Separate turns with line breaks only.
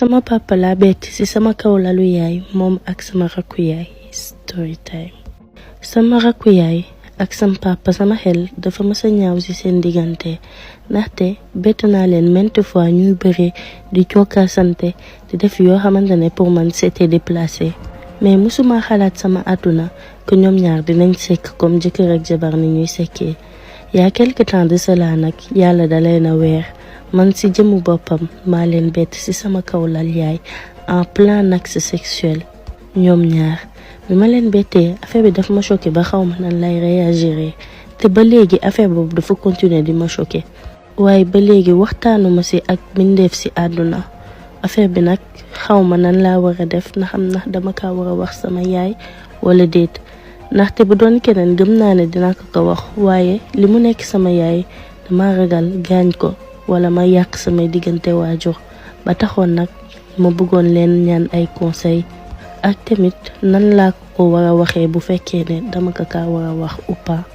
sama papa laa bett ci sama kaw lalu yaay moom ak sama rakku yaay story time. sama rakku yaay ak sama papa sama xel dafa mësa ñaaw ci seen diggante ndaxte bett naa leen maintes fois ñuy bëre di cokkaasante di def yoo xamante ne pour man c'était déplacé mais musuma xalaat sama àdduna que ñoom ñaar dinañ sekk comme jëkkër ak jabar ni ñuy sekkee. yaa quelque temps de cela nag yàlla da leen a weer man ci jëmu boppam maa leen bett ci sama kaw lal yaay en plein axe sexuel ñoom ñaar. bi ma leen bettee affaire bi daf ma choqué ba xaw ma nan lay réagir te ba léegi affaire boobu dafa continuer di ma choqué waaye ba léegi waxtaanuma ci ak mbindeef ci àdduna. affaire bi nag xaw ma nan laa war a def na xam ndax dama kaa war a wax sama yaay wala déet ndaxte bu doon keneen gëm naa ne dina ko wax waaye li mu nekk sama yaay dama ragal gaañ ko wala ma yàq samay diggante waajur ba taxoon nag ma bëggoon leen ñaan ay conseil ak tamit nan laa ko war a waxee bu fekkee ne dama ko kaa war a wax ou pas.